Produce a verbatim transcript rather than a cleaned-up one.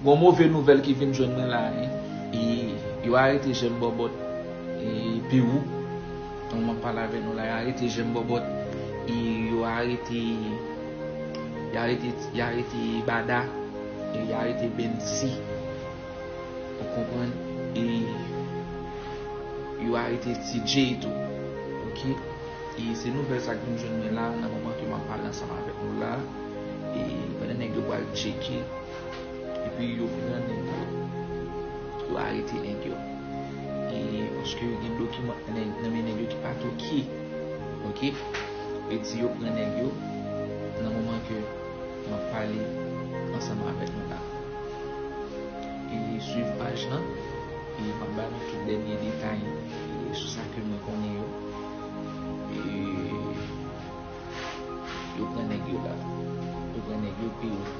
Gon move nouvèl ki vin jwenn mwen la, wi. E yo arete Jèm Bòbòt, e Pewou. Nan moman m pale avè nou la, yo arete Jèm Bòbòt, e yo arete, yo arete, yo arete Bada, e yo arete Bensi. Ou konprann? E yo arete T J tou. Oke? E se nouvèl sa k vin jwenn mwen la, nan moman ke m ap pale ansanm avèk nou la. E pandan nèg yo pral tcheke, epi yo pran nèg yo, yo arete nèg yo. E paske gen dokiman nan, nan men nèg yo ki pa t oke. Oke? Yo di yo pran nèg yo nan moman ke m ap pale ansanm avèk nou la. E swiv paj lan, e m ap ba nou tout dènye detay, e sou sa ke mwen konnen yo. E yo pran nèg yo la. Yo pran nèg yo, Pewou.